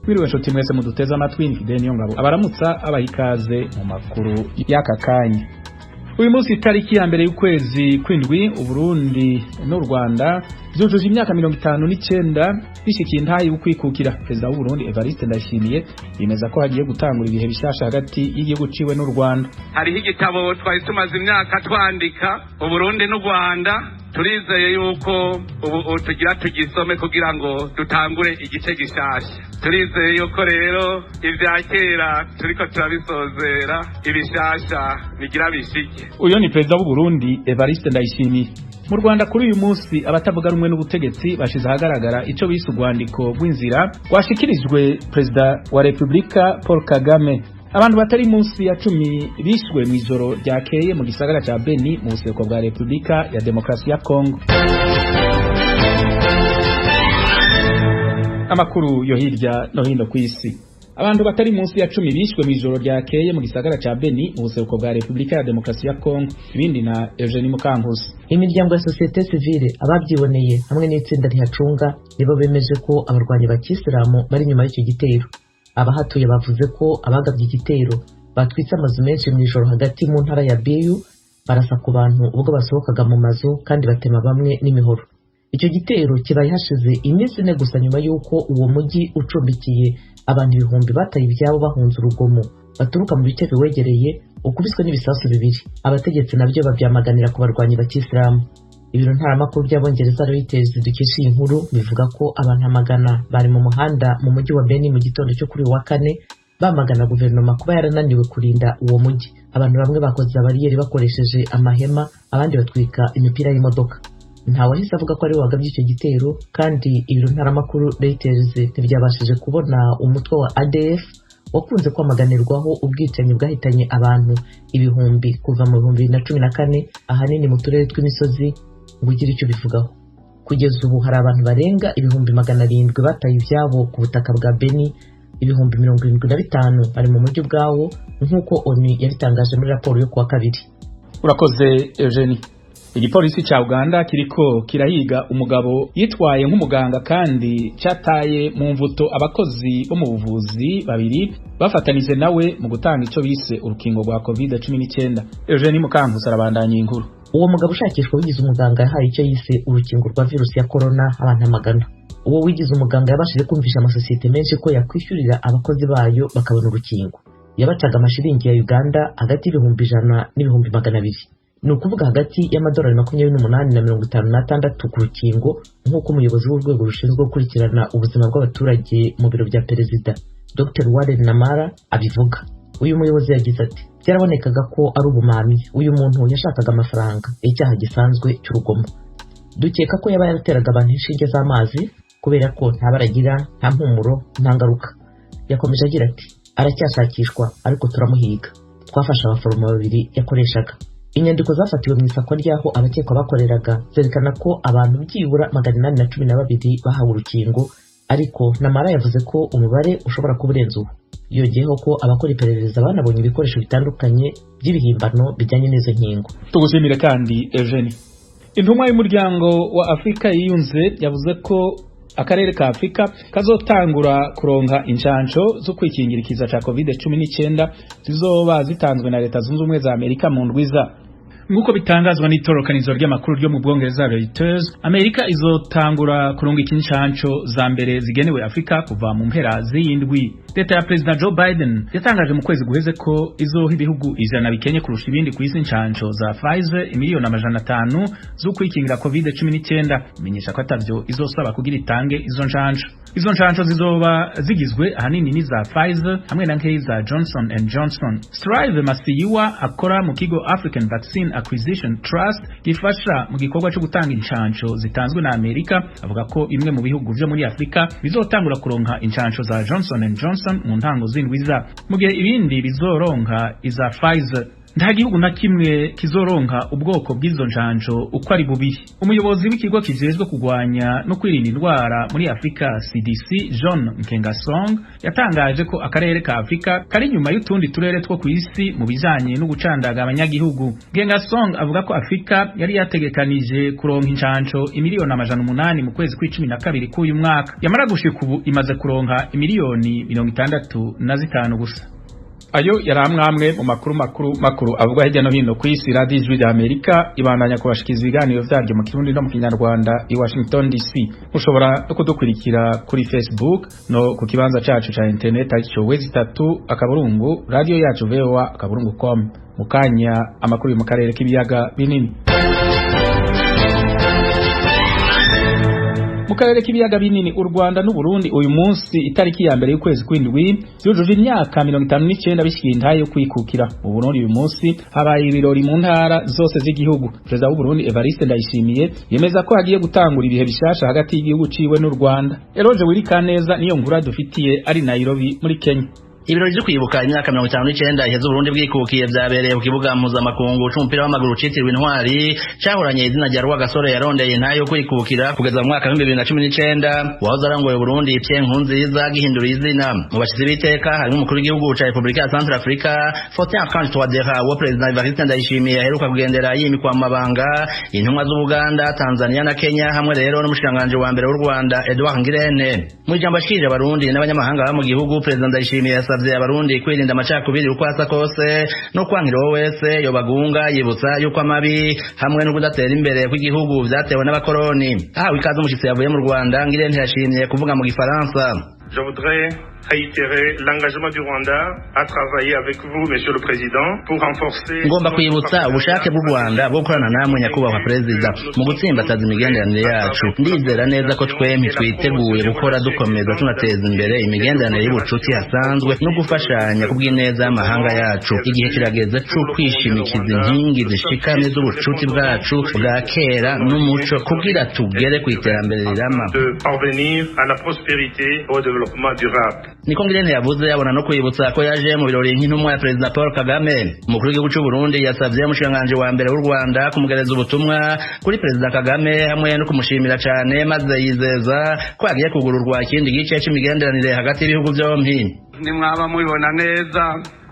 Mwiriwe nshuti mwese muduteze amatwi, ni Fidel Niyongabo abaramutsa, abaha ikaze mu makuru y'aka kanya. Uyu munsi, itariki ya 1 y'ukwezi kw'indwi, Uburundi n'u Rwanda vyujuje imyaka 59 bishikiye intahe y'ukwikukira. Perezida w'Uburundi Evariste Ndayishimiye yemeza ko hagiye gutangura ibihe bishasha hagati y'igihugu ciwe n'u Rwanda. Hariho igitabo twari tumaze imyaka twandika, Uburundi n'u Rwanda. Turizeye yuko ubu tugira tugisome kugira ngo dutangure igice gishasha. Turizeye yuko rero ivya kera turiko turabisozera, ibishasha bigira bishike. Uyo ni perezida w'Uburundi Evariste Ndayishimiye. Mu Rwanda, kuri uyu munsi, abatavuga rumwe n'ubutegetsi bashize ahagaragara ico bise urwandiko rw'inzira rwashikirijwe perezida wa Republika Paul Kagame. Abantu batari munsi ya 10 bishwe mw'ijoro ryakeye mu gisagara ca Beni mu buseruko bwa Republika ya Demokarasi ya Kongo. Amakuru yo hirya no hino kw'isi: abantu batari munsi ya 10 bishwe mw'ijoro ryakeye mu gisagara ca Beni mu buseruko bwa Republika ya Demokarasi ya Kongo. Ibindi na Eugenie Mukankusi. Imiryango ya sosiyete sivile, ababyiboneye hamwe n'itsinda rihacunga nibo bemeje ko abarwanyi ba kisilamu bari inyuma y'icyo gitero. Abahatuye bavuze ko abagabye igitero batwitse amazu menshi mu ijoro hagati mu ntara ya Biu, barasa ku bantu ubwo basohokaga mu mazu kandi batema bamwe n'imihoro. Icyo gitero kibaye hashize iminsi 4 gusa nyuma y'uko uwo mujyi ucumbikiye abantu ibihumbi bataye ibyabo bahunze urugomo baturuka mu bice biwegereye ukubiswe n'ibisasu bibiri. Abategetsi nabyo babyamaganira ku barwanyi ba kisilamu. Ibiro ntaramakuru by'Abongereza Reuters dukesha iyi nkuru bivuga ko abantu amagana bari mu muhanda mu mujyi wa Beni mu gitondo cyo kuri uyu wa kane, bamagana guverinoma kuba yarananiwe kurinda uwo mujyi. Abantu bamwe bakoze bariyeri bakoresheje amahema, abandi batwika imipira y'imodoka. Ntawahise avuga ko ari we wagabye icyo gitero, kandi ibiro ntaramakuru Reuters ntibyabashije kubona umutwe wa ADF wakunze kwamaganirwaho ubwicanyi bwahitanye abantu ibihumbi kuva mu 2014, ahanini mu turere tw'imisozi, ngo ugire icyo ubivugaho. Kugeza ubu hari abantu barenga 700,000 bataye ibyabo ku butaka bwa Beni, 75,000 bari mu mujyi ubwawo, nk'uko ONU yabitangaje muri raporo yo kuwa kabiri. Urakoze, Eugenie. Igipolisi ca Uganda kiriko kirahiga umugabo yitwaye nk'umuganga kandi cataye mu mvuto abakozi bo mu buvuzi babiri bafatanije nawe mu gutanga ico bise urukingo rwa COVID-19. Eugenie Mukankusi arabandanya inkuru. Uwo mugabo ushakishwa wigize umuganga yahaye icyo yise urukingo rwa virusi ya corona abantu amagana. Uwo wigize umuganga yabashije kumvisha amasosiyete menshi ko yakwishyurira abakozi bayo bakabona urukingo. Yabacaga amashiringi ya Uganda hagati y'100,000 n'200,000, ni ukuvuga hagati y'amadolari 28 na 56 ku rukingo, nk'uko umuyobozi w'urwego rushinzwe gukurikirana ubuzima bw'abaturage mu biro bya perezida, Dr Warren Namara, abivuga. Uyu muyobozi yagize ati: "Byarabonekaga ko ari ubumamyi. Uyu muntu yashakaga amafaranga, icyaha gisanzwe cy'urugomo. Dukeka ko yaba yarateraga abantu inshinge z'amazi kubera ko nta baragira, nta mpumuro, nta ngaruka." Yakomeje agira ati: "Aracyashakishwa ariko turamuhiga. Twafashe abaforomo babiri yakoreshaga." Inyandiko zafatiwe mu isakwa ry'aho abakekwa bakoreraga zerekana ko abantu byibura 812 bahawe urukingo, ariko Namara yavuze ko umubare ushobora kuba urenze uwo. Yongeyeho ko abakora iperereza banabonye ibikoresho bitandukanye by'ibihimbano bijyanye n'izo nkingo. Tugushimire kandi, Eugenie. Intumwa y'umuryango wa Afrika Yiyunze yavuze ko akarere ka Afrika kazotangura kuronka incanco zo kwikingira ikiza ca COVID-19 zizoba zitanzwe na Leta Zunze Ubumwe za Amerika mu ndwiza, nk'uko bitangazwa n'itororokanizo ry'amakuru ryo mu Bwongereza Reuters. Amerika izotangura kurungika incanco za mbere zigenewe Afrika kuva mu mpera z'iyindwi. Leta ya Perezida Joe Biden yatangaje mu kwezi guheze ko izoha ibihugu 100 bikenye kurusha ibindi ku isi incanco za Pfizer 500,000,000 zo kwikingira COVID-19, imenyesha ko atavyo izosaba kugira itange izo ncanco. Izo ncanco zizoba zigizwe ahanini n'iza Pfizer hamwe na nkeyi za Johnson and Johnson. Strive Masiyiwa akora mu kigo African Vaccine Acquisition Trust gifasha mu gikorwa cyo gutanga incanco zitanzwe na Amerika, avuga ko bimwe mu bihugu vyo muri Afrika bizotangura kuronka incanco za Johnson and Johnson mu ntango z'indwiza, mu gihe ibindi bizoronka iza Pfizer. Nta gihugu na kimwe kizoronka ubwoko bw'izo njanjo uko ari bubiri. Umuyobozi w'ikigo kijejwe kugwanya no kwirinda indwara muri Afrika CDC, John Nkengasong, yatangaje ko akarere ka Afrika kari inyuma y'utundi turere two kw'isi mu bijanye no gucandaga abanyagihugu. Nkengasong avuga ko Afrika yari yategekanije kuronka injanjo imiliyoni 800 mu kwezi kw'icumi na kabiri k'uyu mwaka, yamara gushika ubu imaze kuronka imiliyoni 65 gusa. Ayo yari amwamwe mu makuru makuru avugwa hirya no hino ku isi. Radiyo Ijwi rya Amerika ibandanya kubashikiza ibiganiro vyaryo mu Kirundi no mu Kinyarwanda i Washington DC. Mushobora no kudukurikira kuri Facebook no ku kibanza cacu ca internet arico www.radioyacuvoa.com. Mu kanya amakuru yo mu karere k'ibiyaga binini. Mu karere k'ibiyaga binini, u Rwanda n'u Burundi uyu munsi itariki ya mbere y'ukwezi kw'indwi vyujuje imyaka 59 bishikiye intahe yo kwikukira. Mu Burundi uyu munsi habaye ibirori mu ntara zose z'igihugu. Perezida w'u Burundi Evariste Ndayishimiye yemeza ko hagiye gutangura ibihe bishasha hagati y'igihugu ciwe n'u Rwanda. Eroje Wirikaneza niyo nkuru dufitiye ari Nairobi muri Kenya. Ibirori vyo kwibuka imyaka 59 iheze Burundi bwikukiye vyabereye ku kibuga mpuzamakungu c'umupira w'amaguru citiriwe Intwari, cahoranye izina rya Rwagasore yarondeye intahe yo kwikukira kugeza mu mwaka wa 2019 wahoze arongoye Burundi Pierre Nkurunziza gihindura izina. Mu bashitsi b'iteka harimo umukuru w'igihugu ca Republika ya Centrafrica Faustin Archange Touadéra, uwo Perezida Evariste Ndayishimiye aheruka kugendera yimikwa mu mabanga, intumwa z'Ubuganda, Tanzania na Kenya, hamwe rero n'umushikiranganji wa mbere w'u Rwanda Edouard Ngirente. Mu ijambo ashikirije Abarundi n'abanyamahanga baba mu gihugu, Perezida Ndayishimiye yasavye Abarundi kwirinda amacakubiri uko asa kose no kwankira uwo wese yobagunga, yibutsa yuko amabi hamwe no kudatera imbere kw'igihugu vyatewe n'abakoroni. Ahawe ikaze umushitsi yavuye mu Rwanda, Ngirente yashimye kuvuga mu Gifaransa. Je voudrais réitérer l'engagement du Rwanda à travailler avec vous, Monsieur le Président, pour renforcer... Ngomba kwibutsa ubushake bw'u Rwanda bwo gukorana namwe, nyakubahwa Perezida, mu gutsimbataza imigenderanire yacu. Ndizera neza ko twempi twiteguye gukora dukomeza tunateza imbere imigenderanire y'ubucuti hasanzwe no gufashanya kubw'ineza y'amahanga yacu. Igihe kirageze co kwishimikiza inkingi zishikamye z'ubucuti bwacu bwa kera n'umuco kugira tugere ku iterambere rirama. De parvenir à la prospérité au développement durable. Niko Ngirente yavuze, yabona no kwibutsa ko yaje mu birori nk'intumwa ya Perezida Paul Kagame. Umukuru w'igihugu c'u Burundi yasavye umushikiranganji wa mbere w'u Rwanda kumugereza ubutumwa kuri Perezida Kagame hamwe no kumushimira cane, maze yizeza ko agiye kugururwa ikindi gice c'imigenderanire hagati y'ibihugu vyompi. Nimwaba mubibona neza,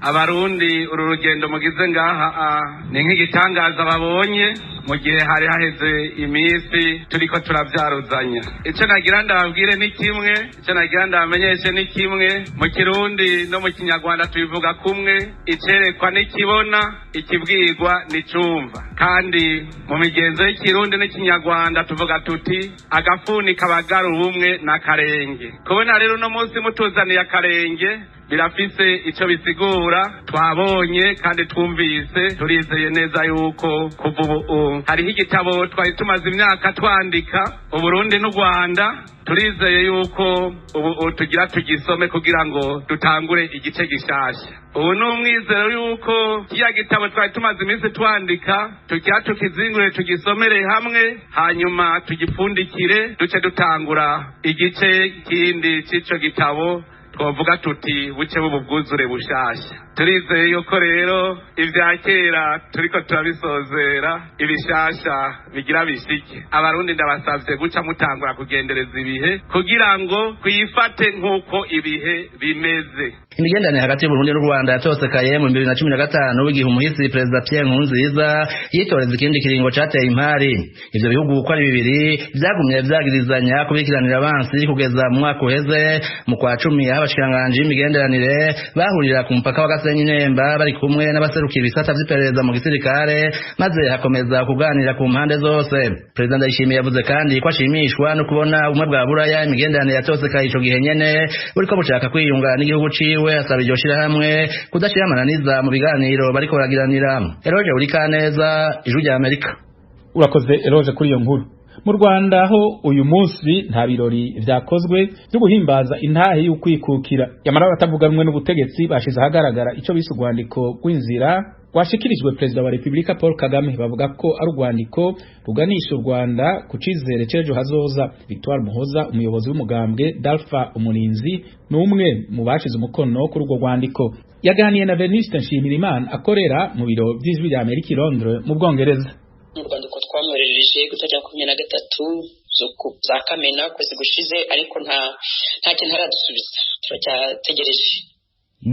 Abarundi, uru rugendo mugize ngaha ni nk'igitangaza babonye mu gihe hari haheze iminsi turiko turavyaruzanya. Ico nagira ndababwire ni kimwe, ico nagira ndabamenyeshe ni kimwe: mu Kirundi no mu Kinyarwanda tubivuga kumwe, icerekwa n'ikibona, ikibwirwa n'icumva. Kandi mu migenzo y'Ikirundi n'Ikinyarwanda tuvuga tuti agafuni kabagara ubumwe n'akarenge. Kubona rero uno munsi mutuzaniye akarenge birafise ico bisigura. Twabonye kandi twumvise, turizeye neza yuko kuva ubu hariho igitabo twari tumaze imyaka twandika, Uburundi n'u Rwanda. Turizeye yuko ubu tugira tugisome kugira ngo dutangure igice gishasha. Ubu ni umwizero yuko kiriya gitabo twari tumaze iminsi twandika tugira tukizingure, tugisomere hamwe, hanyuma tugipfundikire, duce dutangura igice kindi c'ico gitabo, twavuga tuti buce bubu bwuzure bushasha. Turizeye yuko rero ivya kera turiko turabisozera, ibishasha bigira bishike. Abarundi ndabasavye guca mutangura kugendereza ibihe kugira ngo twifate nk'uko ibihe bimeze. Imigenderanire hagati y'Uburundi n'u Rwanda yatosekaye mu 2015 igihe umuhisi Perezida Pierre Nkurunziza yitoreza ikindi kiringo cateye impari. Ivyo bihugu uko ari bibiri vyagumye vyagirizanya kubikiranira abansi kugeza mu mwaka uheze mu kwa cumi, aho abashikiranganji b'imigenderanire bahurira ku mupaka wa Gasenyi Nemba bari kumwe n'abaserukiye ibisata vy'iperereza mu gisirikare, maze hakomeza kuganira ku mpande zose. Perezida Ndayishimiye yavuze kandi ko ashimishwa no kubona ubumwe bwa Buraya, imigenderanire yatosekaye ico gihe nyene, buriko bushaka kwiyunga n'igihugu ciwe, asaba iryo shirahamwe kudashira amananiza mu biganiro bariko baragiranira. Eroje Urikaneza, Ijwi rya Amerika. Urakoze Eroje kuri iyo nkuru. Mu Rwanda ho uyu munsi nta birori vyakozwe byo guhimbaza intahe y'ukwikukira. Yamara abatavuga rumwe n'ubutegetsi bashize ahagaragara ico bise urwandiko rw'inzira rwashikirijwe Perezida wa Republika Paul Kagame, bavuga ko ari urwandiko ruganisha u Rwanda ku cizere c'ejo hazoza. Victoire Muhoza, umuyobozi w'umugambwe Dalfa Umurinzi, ni umwe mu bashize umukono kuri urwo rwandiko. Yaganiye na Venuste Nshimirimana akorera mu biro vy'Ijwi rya Amerika i Londres mu Bwongereza. Mu rwandiko twamwoherereje ku itariki 23 za Kamena ukwezi gushize, ariko nta kintu aradusubiza, turacyategereje.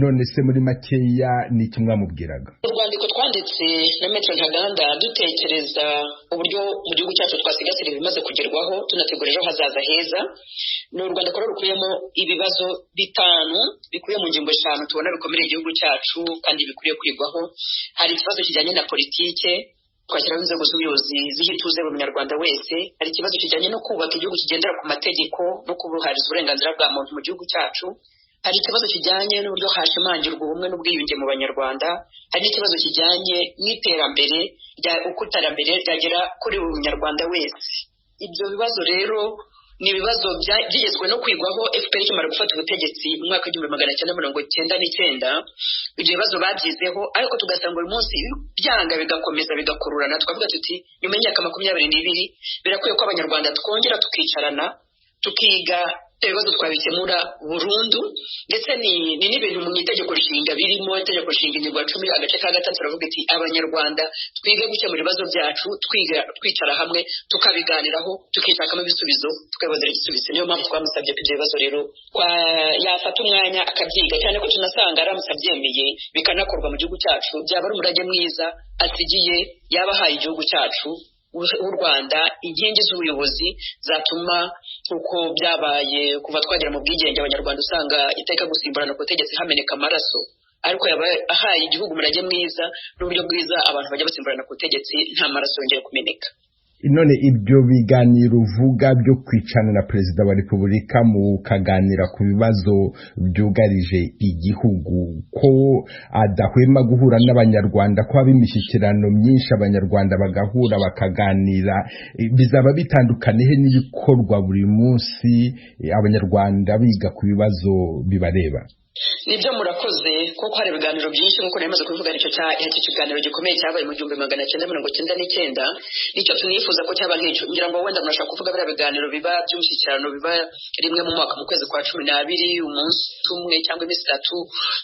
None se muri makeya ni iki mwamubwiraga? Urwandiko twanditse na Maître Ntaganda dutekereza uburyo mu gihugu cyacu twasigasira ibimaze kugerwaho, tunategura ejo hazaza heza. Ni urwandiko rero rukubiyemo ibibazo 5 bikubiye mu ngingo 5 tubona bikomereye igihugu cyacu kandi bikwiye kwigwaho. Hari ikibazo kijyanye na politike, twashyiraho inzego z'ubuyobozi ziha ituze buri munyarwanda wese. Hari ikibazo kijyanye no kubaka igihugu kigendera ku mategeko no kubahiriza uburenganzira bwa muntu mu gihugu cyacu. Hari ikibazo kijyanye n'uburyo hashimangirwa ubumwe n'ubwiyunge mu banyarwanda. Hari n'ikibazo kijyanye n'iterambere, uko iterambere ryagera kuri buri munyarwanda wese. Ibyo bibazo rero ni ibibazo byigezwe no kwigwaho FPR ikimara gufata ubutegetsi mu mwaka 1999. Ibyo bibazo babyizeho, ariko tugasanga uyu munsi byanga bigakomeza bigakururana. Twavuga tuti nyuma y'imyaka 22 birakwiye ko abanyarwanda twongera tukicarana tukiga ibibazo twabikemura burundu. Ndetse ni n'ibintu mu itegeko nshinga birimo. Itegeko nshinga ingingo ya 10 agace ka 3 turavuga iti abanyarwanda twige gukemura ibibazo byacu, twicara hamwe tukabiganiraho, tukishakamo ibisubizo, tukabibonera igisubizo. Niyo mpamvu twamusabye ko ibyo bibazo rero yafata umwanya akabyiga, cyane ko tunasanga aramutse abyemeye bikanakorwa mu gihugu cyacu byaba ari umurage mwiza asigiye yaba ahaye igihugu cyacu w'u Rwanda, inkingi z'ubuyobozi zatuma uko byabaye kuva twagera mu bwigenge abanyarwanda usanga iteka gusimburana ku butegetsi hameneka amaraso, ariko yaba ahaye igihugu umurage mwiza n'uburyo bwiza abantu bajya basimburana ku butegetsi nta maraso yongeye kumeneka. None ibyo biganiro uvuga byo kwicana na Perezida wa Repubulika mukaganira ku bibazo byugarije igihugu, ko adahwema guhura n'abanyarwanda, ko haba imishyikirano myinshi abanyarwanda bagahura bakaganira, bizaba bitandukanye he n'ibikorwa buri munsi abanyarwanda biga ku bibazo bibareba? Nibyo, murakoze, kuko hari ibiganiro byinshi nk'uko nari maze kubivuga. Nicyo icyo kiganiro gikomeye cyabaye mu 1999, nicyo tunifuza ko cyaba nk'icyo. Ngira ngo wenda murashaka kuvuga biriya biganiro biba by'umushyikirano biba rimwe mu mwaka mu kwezi kwa 12, umunsi umwe cyangwa iminsi 3,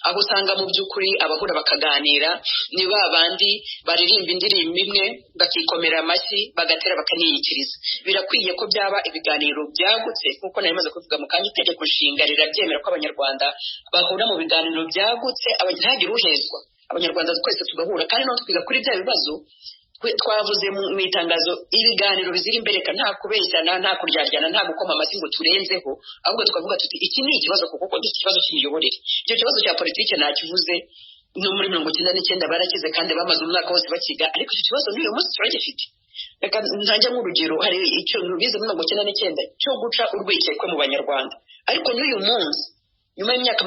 aho usanga mu by'ukuri abahura bakaganira ni ba bandi baririmba indirimbo imwe bakikomera amashyi bagatera bakaniyikiriza. Birakwiye ko byaba ibiganiro byagutse nk'uko nari maze kubivuga mu kanya. Itegeko nshinga rirabyemera ko abanyarwanda bahura mu biganiro byagutse, ntihagire uhezwa, abanyarwanda twese tugahura kandi no twiga kuri bya bibazo twavuze mu itangazo. Ibiganiro bizira imbereka, nta kubeshyana, nta kuryaryana, nta gukoma amashyi ngo turenzeho, ahubwo twavuga tuti iki ni ikibazo kuko dufite ikibazo cy'imiyoborere. Icyo kibazo cya politike nakivuze no muri 99 barakize kandi bamaze umwaka wose bakiga, ariko icyo kibazo n'uyu munsi turagifite. Reka ntange nk'urugero, hari ikintu bize muri 99 cyo guca urwikekwe mu banyarwanda, ariko n'uyu munsi nyuma y'imyaka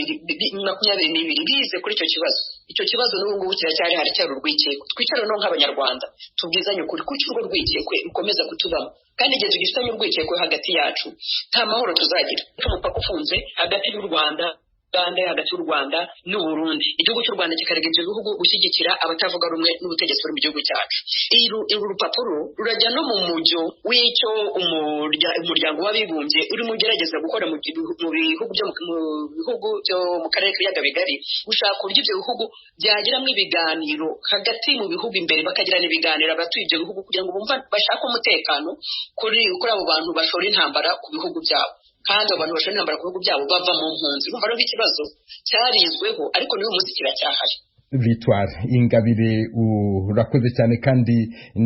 22 bize kuri icyo kibazo. Icyo kibazo n'ubu ngubu kiracyari, haracyari urwikekwe. Twicare no nk'abanyarwanda tubwizanye ukuri, kuki urwo rwikekwe rukomeza kutubamo? Kandi igihe tugifitanye urwikekwe hagati yacu nta mahoro tuzagira. Umupaka ufunze hagati y'u Rwanda Uganda, hagati y'u Rwanda n'u Burundi, igihugu cy'u Rwanda kikarega ibyo bihugu gushyigikira abatavuga rumwe n'ubutegetsi buri mu gihugu cyacu. Uru rupapuro rurajya no mu mujyo w'icyo umuryango w'abibumbye urimo ugerageza gukora mu bihugu byo mu karere k'ibiyaga bigari, gushaka uburyo ibyo bihugu byagiramo ibiganiro hagati mu bihugu imbere, bakagirana ibiganiro abatuye ibyo bihugu kugira ngo bumva bashake umutekano kuri abo bantu bashora intambara ku bihugu byabo. Kandi abantu bashora intambara ku bihugu byabo bava mu mpunzi. Urumva rero ikibazo cyarizweho, ariko n'uyu munsi kiracyahari. Victoire Ingabire, urakoze cyane kandi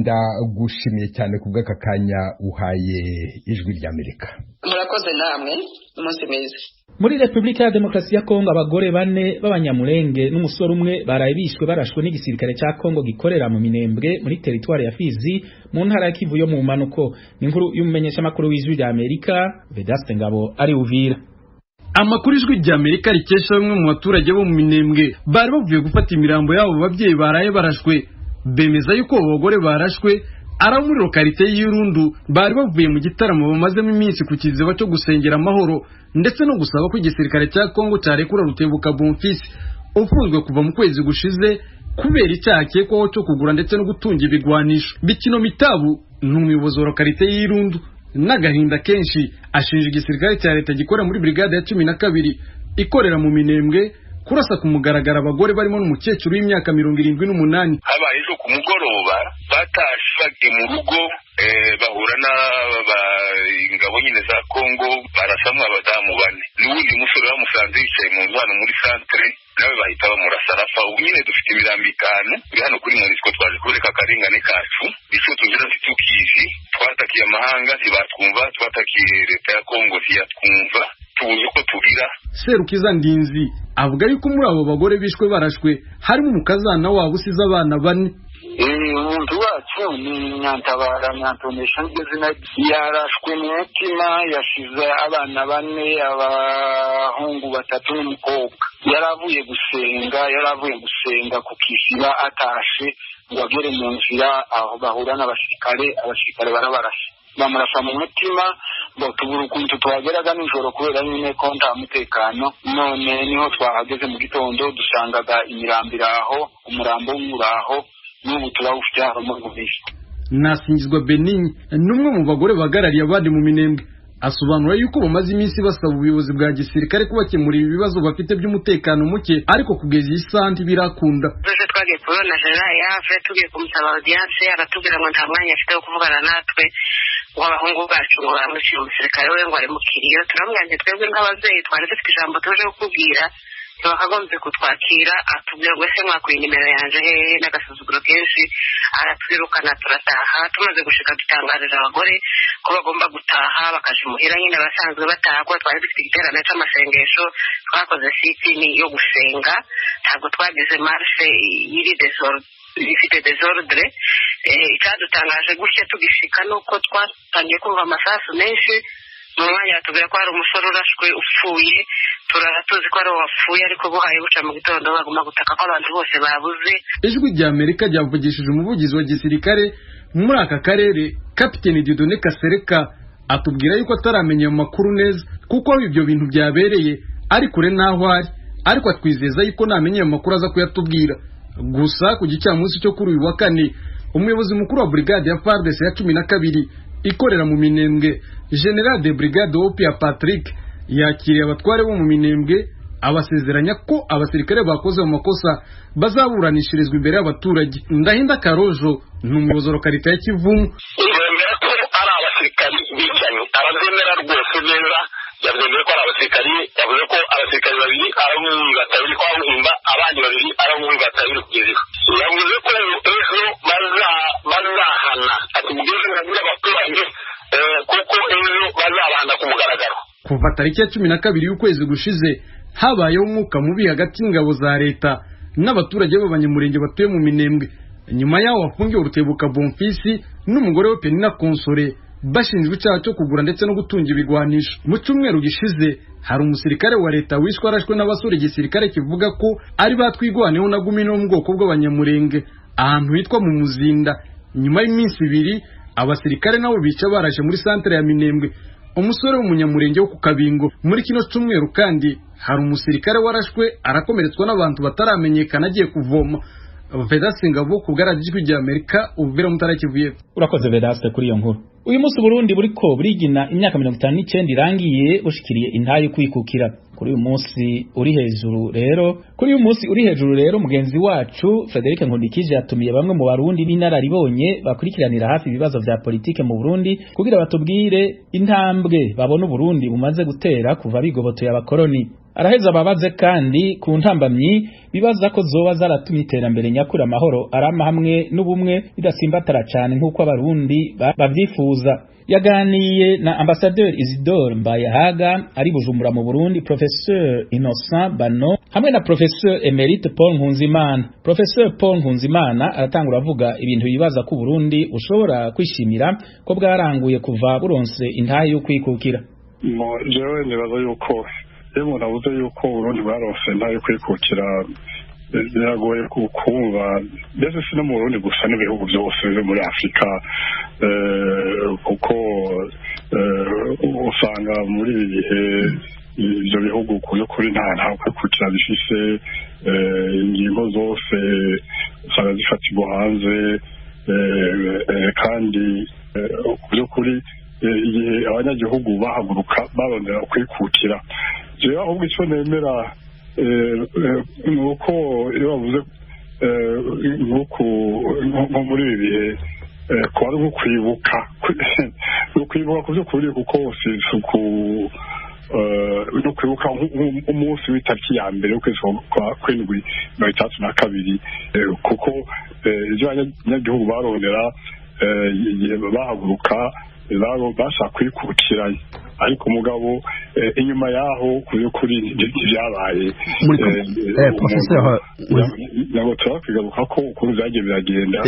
ndagushimiye cyane ku bw'aka kanya uhaye Ijwi ry'Amerika. Murakoze namwe, umunsi mwiza. Muri Republika ya Demokarasi ya Kongo abagore 4 b'abanyamurenge n'umusore umwe baraye bishwe barashwe n'igisirikare ca Kongo gikorera mu Minembwe muri teritwari ya Fizi mu ntara ya Kivu yo mu manuko. Ni inkuru y'umumenyesha makuru w'Ijwi ry'Amerika Vedaste Ngabo ari Uvira. Amakuru Ijwi ry'Amerika rikesha bamwe mu baturage bo mu Minembwe bari bavuye gufata imirambo yabo babyeyi baraye barashwe, bemeza yuko abo bagore barashwe ari abo muri lokalite y'Irundu bari bavuye mu gitaramo bamazemo iminsi ku kiziba cyo gusengera amahoro ndetse no gusaba ko igisirikare cya Kongo cyarekura Rutebuka Bonfils ufunzwe kuva mu kwezi gushize kubera icyaha akekwaho cyo kugura ndetse no gutunga ibigwanisho. Bikino Mitabu ni umuyobozi wa lokalite y'Irundu, n'agahinda kenshi ashinja igisirikare cya leta gikora muri brigade ya 12 ikorera mu Minembwe kurasa ku mugaragaro abagore barimo n'umukecuru w'imyaka 78. Habaye ejo ku mugoroba batashe bagiye mu rugo, bahura n'ingabo nyine za Kongo, barasamwa abadamu bane n'uwundi musore bamusanze yicaye mu nzu hano muri santere, nawe bahita bamurasa arapfa. Ubu nyine dufite imirambo 5 iri hano kuri MONUSCO, twaje kubereka akarengane kacu, icyo tuzira ntitukizi. Twatakiye amahanga ntibatwumva, twatakiye leta ya Kongo ntiyatwumva, tubuze uko tugira. Serukiza Ndinzi avuga yuko muri abo bagore bishwe barashwe harimo umukazana wabo usize abana 4. Umuntu wacu ni Nyantabara Nyantonesha niryo zina, yarashwe mu mutima, yashize abana 4, abahungu 3 n'umukobwa. Yaravuye gusenga ku Kisiba, atashe ngo agere mu nzira aho bahura n'abasirikare, abasirikare barabarashe bamurasa mu mutima. Ngo tubura ukuntu tuhageraga nijoro kubera nyine ko nta mutekano. None niho twahageze mu gitondo dusangaga imirambo iraho, umurambo w'umuraho n'ubu turawufite hano muri Bubishi. Nasingizwa Benigne ni umwe mu bagore bahagarariye abandi mu Minembwe, asobanura yuko bamaze iminsi basaba ubuyobozi bwa gisirikare kubakemurira ibibazo bafite by'umutekano muke, ariko kugeza iyi saha ntibirakunda. Ejo twagiye kubona General Yave, tugiye kumusaba audience, aratubwira ngo nta mwanya afite wo kuvugana natwe, ngo abahungu bacu ngo baramwishyura umusirikare we ngo ari mu kiriyo. Turamubwira nti twebwe nk'ababyeyi twari dufite ijambo tuje kukubwira, ntibakagombye kutwakira. Atubwira ngo ese mwakuye nimero yanje hehe, n'agasuzuguro kenshi, aratwirukana turataha. Tumaze gushika dutangarije abagore ko bagomba gutaha bakaja imuhira nyine abasanzwe bataha, kuko twari dufite igiterane c'amasengesho, twakoze sitini yo gusenga, ntabwo twagize marche iri ifite desordre. Icyadutangaje gutya tugishika nuko twatangiye kumva amasasu menshi. Mu mwanya batubwira ko hari umusore urashwe upfuye, turara tuzi ko ari uwapfuye, ariko buhaye buca mu gitondo baguma gutaka ko abantu bose babuze. Ijwi rya Amerika ryavugishije umuvugizi wa gisirikare muri aka karere, Kapiteni Dieudonné Kasereka, atubwira yuko ataramenya ayo makuru neza kuko aho ibyo bintu byabereye ari kure n'aho ari, ariko atwizeza yuko namenya ayo makuru aza kuyatubwira. Gusa ku gicamunsi cyo kuri uyu wa kane, umuyobozi mukuru wa brigade ya FARDC ya 12 ikorera mu Minembwe, General de Brigade Opia Patrick, yakiriye abatware bo mu Minembwe, abasezeranya ko abasirikare bakoze mu makosa bazaburanishirizwa imbere y'abaturage. Ndahinda Karojo ni umuyobozi wa lokalite ya Kivumu. Yemera ko ari abasirikari bicanyi, arabyemera rwose neza, yavuze ko ari abasirikari, yavuze ko abasirikari 2 ari batari kwa Buhimba, abandi 2 ari batari kugeza. Yavuze ko ejo bazahana, ati mugeze murabwira abaturage kuko ejo bazabahana ku mugaragaro. Kuva tariki ya 12 y'ukwezi gushize habayeho umwuka mubi hagati y'ingabo za leta n'abaturage b'abanyamurenge batuye mu Minembwe. Nyuma yaho hafungiwe Rutebuka Bonfisi n'umugore we Penina Konsore bashinjwa icyaha cyo kugura ndetse no gutunga ibigwanisho. Mu cyumweru gishize hari umusirikare wa leta wishwe arashwe n'abasore igisirikare kivuga ko ari batwigwaneho na Gumino mu bwoko bw'abanyamurenge ahantu hitwa mu Muzinda. Nyuma y'iminsi 2 abasirikare nabo bica baraje muri santere ya Minembwe umusore w'umunyamurenge wo ku Kabingo. Muri kino cyumweru kandi hari umusirikare warashwe arakomeretswa n'abantu bataramenyekana agiye kuvoma. Vedaste Ngabo ku bw'Ijwi rya Amerika, Uvira Mutara Kivu. Urakoze Vedaste kuri iyo nkuru. Uyu munsi Burundi buriko burigina imyaka 59 irangiye bushikiriye intayo kwikukira. Kuri uyu munsi uri hejuru rero, kuri uyu munsi uri hejuru rero mugenzi wacu Frederic Nkundikije yatumiye bamwe mu Barundi b'inararibonye bakurikiranira hafi ibibazo vya politike mu Burundi kugira batubwire intambwe babona Burundi bumaze gutera kuva bigobotoye abakoroni. Araheza ababaze kandi ku ntambamyi bibaza ko zoba zaratumye iterambere nyakuri, amahoro arama hamwe n'ubumwe bidasimbatara cyane nk'uko Abarundi bavyifuza. Yaganiye na Ambassadeur Isidore Mbayahaga ari Bujumbura mu Burundi, Professeur Innocent Bano hamwe na Professeur Emerite Paul Nkunzimana. Professeur Paul Nkunzimana aratangura avuga ibintu bibaza ko Burundi bushobora kwishimira ko bwaranguye kuva buronse intahe yo kwikukira. Jewe nibaza yuko iyo umuntu avuze yuko Burundi bwaronse intahe yo kwikukira biragoye kumva, mbese si no mu Burundi gusa n'ibihugu byose byo muri Afurika, kuko usanga muri ibi bihe ibyo bihugu ku by'ukuri nta kwikukira bifise, ingingo zose usanga zifatirwa hanze, kandi ku by'ukuri igihe abanyagihugu bahaguruka barondera kwikukira. Jewe ahubwo icyo nemera Ni uko iyo bavuze nko muri ibi bihe kuba ari nko kwibuka, ni ukwibuka ku by'ukuri, kuko si no kwibuka umunsi w'itariki ya mbere w'ukwezi kwa kw'indwi 62, kuko ibyo abanyagihugu barondera igihe bahaguruka bashaka kwikukiranya, ariko umugabo inyuma yaho ku by'ukuri ntibyabaye. Ntabwo turakwigaruka ko ukuntu byagiye biragenda,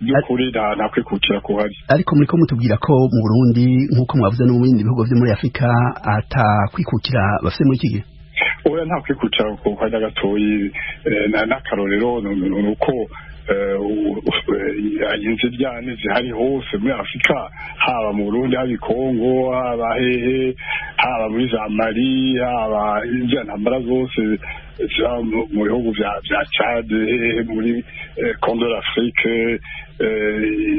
by'ukuri nta kwikukira kuhari. Ariko muriko mutubwira ko mu Burundi, nk'uko mwavuze no mu bindi bihugu vyo muri Afrika, ata kwikukira bafite muri iki gihe? Oya, nta kwikukira kuhari na gatoyi. N'akarorero ni uko inziryane zihari hose muri Afurika, haba mu Burundi, haba i Kongo, haba hehe, haba muri za Mali, haba ziriya ntambara zose ziba mu bihugu vya Chad, hehe, muri Congo d'Afrique,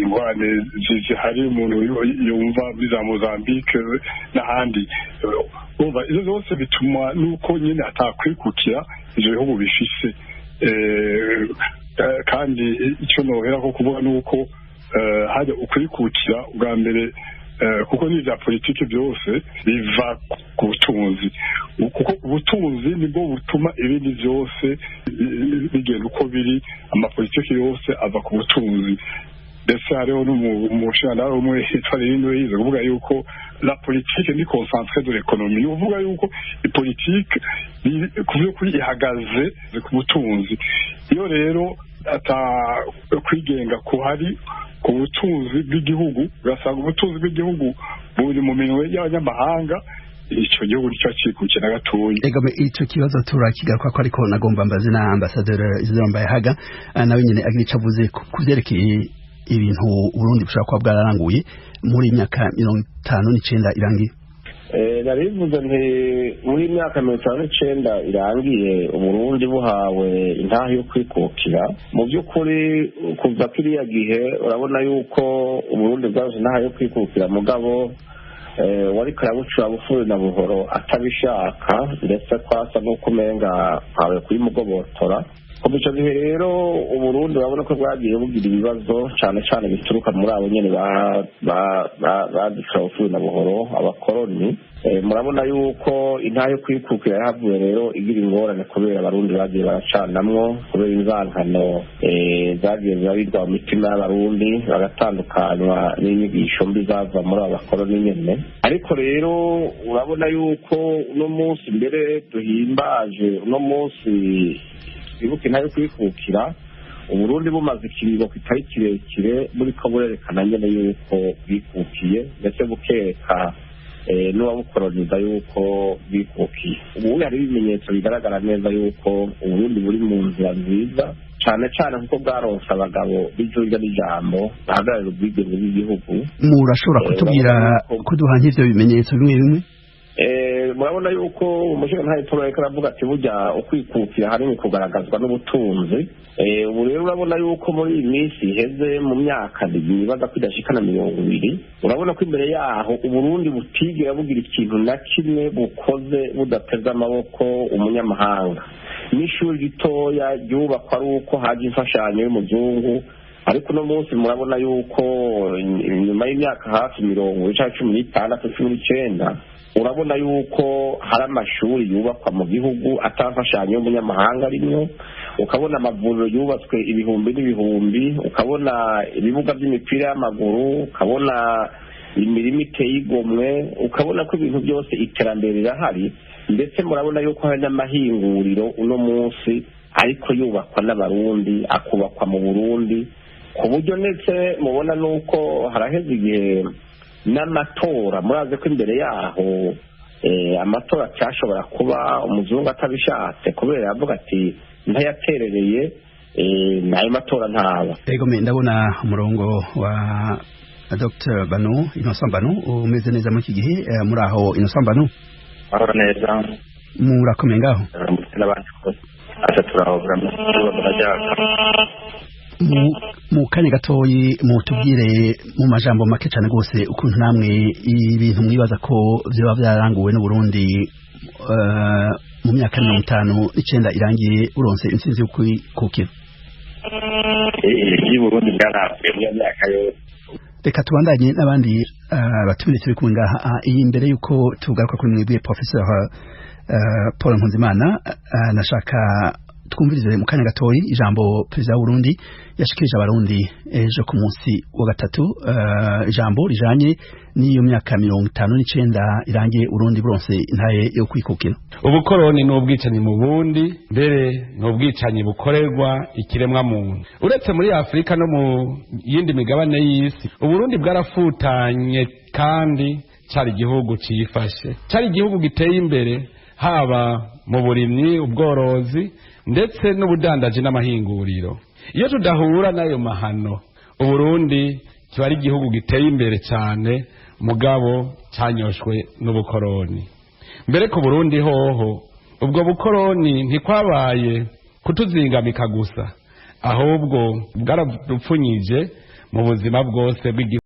ingorane zihari umuntu yumva muri za Mozambique n'ahandi. Urumva ivyo vyose bituma nuko nyene atakwikukira ivyo bihugu bifise. Kandi icyo nohera ko kuvuga ni uko hajya ukwikukira ubwa mbere, kuko n'ibya politiki byose biva ku butunzi, kuko ubutunzi nibwo butuma ibindi byose bigenda uko biri. Amapolitiki yose ava ku butunzi. Ndetse hariho n'umushinga umwe yitwa Rino yize kuvuga yuko la politique ni concentré de l'économie, ni ukuvuga yuko ipolitike ku by'ukuri ihagaze ku butunzi. Iyo rero ata kwigenga kuhari ku butunzi bw'igihugu, ugasanga ubutunzi bw'igihugu buri mu minwe y'abanyamahanga, ico gihugu nicyo cikukiye na gatoyi. Egome, ico kibazo turakigaruka ko, ariko nagomba mbaze na ambasaderi Isidore Mbayahaga, nawe nyene agira ico avuze ku vyerekeye ibintu Burundi bushobora kuba bwararanguye muri myaka 59 irangiye. Narivuze nti muri myaka 59 irangiye Uburundi buhawe intahe yo kwikukira, mu by'ukuri kuva kiriya gihe urabona yuko Uburundi bwaje intahe yo kwikukira, mugabo wariko arabucura bufuri na buhoro atabishaka, ndetse kwasa n'uko umenga kwawe kuyimugobotora. Kuva ico gihe rero Uburundi urabona ko bwagiye bugira ibibazo cane cane bituruka muri abo nyene baducura bufuri na buhoro, abakoroni. Murabona yuko intahe yo kwikukira yahavuye rero igira ingorane kubera Abarundi bagiye baracanamwo, kubera inzankano zagiye zirabirwa mu mitima y'Abarundi, bagatandukanywa n'inyigisho mbi zava muri abo bakoroni nyene. Ariko rero urabona yuko uno munsi mbere duhimbaje, uno munsi twibuke intahe yo kwikukira, Uburundi bumaze ikiringo kitari kirekire buriko burerekana nyene yuko bwikukiye, ndetse bukereka n'uwabukoroniza yuko bwikukiye. Ubu hari ibimenyetso bigaragara neza yuko Uburundi buri mu nzira nziza, cane cane kuko bwaronse abagabo b'ijurya n'ijambo bahagararira ubwigenge bw'igihugu. Murashobora kutubwira, kuduha nk'ivyo bimenyetso bimwe bimwe? Murabona yuko umushingantahe Paul ariko aravuga ati burya ukwikukira hanini kugaragazwa n'ubutunzi. Ubu rero urabona yuko muri iyi minsi iheze, mu myaka nibaza ko idashikana 20, urabona ko imbere yaho Uburundi butigera bugira ikintu na kimwe bukoze budateze amaboko umunyamahanga. N'ishuri ritoya ryubakwa ari uko haje imfashanyo y'umuzungu, ariko uno munsi murabona yuko nyuma y'imyaka hafi 20 canke 16, 19, urabona yuko hari amashuri yubakwa mu gihugu atamfashanyo y'umunyamahanga arimwo, ukabona amavuriro yubatswe ibihumbi n'ibihumbi, ukabona ibibuga by'imipira y'amaguru, ukabona imirima iteye igomwe, ukabona ko ibintu byose iterambere rirahari. Ndetse murabona yuko hari n'amahinguriro uno munsi ariko yubakwa n'Abarundi, akubakwa mu Burundi, ku buryo ndetse mubona nuko haraheze igihe n'amatora. Murazi ko imbere yaho amatora cyashobora kuba umuzungu atabishatse, kubera yavuga ati ntayaterereye n'ayo matora ntaba. Ego, ndabona umurongo wa Dr Banu, Innocent Banu, umeze neza muri iki gihe. Muri aho Innocent Banu? Mahoro neza. Murakomeye ngaho? Mu kanya gatoyi mutubwire mu majambo make cyane rwose ukuntu namwe ibintu mwibaza ko vyoba vyaranguwe n'Uburundi Mu myaka 59 irangiye uronse intsinzi yo kwikukira. Y'Uburundi bwaravuye muri iyo myaka yose. Reka tubandanye n'abandi batumire turi kumwe ngaha. Iyi mbere yuko tugaruka kuri mwebwe, Professor Paul Nkunzimana, nashaka twumvirize mu kanya gatoyi ijambo Perezida w'Uburundi yashikirije Abarundi ejo ku munsi wa gatatu, ijambo rijanye n'iyo myaka 59 irangiye Urundi buronse intahe yo kwikukira. Ubukoroni ni ubwicanyi mu bundi, mbere ni ubwicanyi bukorerwa ikiremwa muntu. Uretse muri Afurika, no mu yindi migabane y'isi Uburundi bwarafutanye, kandi cari igihugu cifashe, cari igihugu giteye imbere, haba mu burimyi, ubworozi, ndetse n'ubudandaji n'amahinguriro. Iyo tudahura n'ayo mahano, Uburundi kiba ari igihugu giteye imbere cyane, mugabo cyanyoshwe n'ubukoroni. Mbere ku Burundi hoho, ubwo bukoroni ntikwabaye kutuzingamika gusa, ahubwo bwaradupfunyije mu buzima bwose bw'igihugu.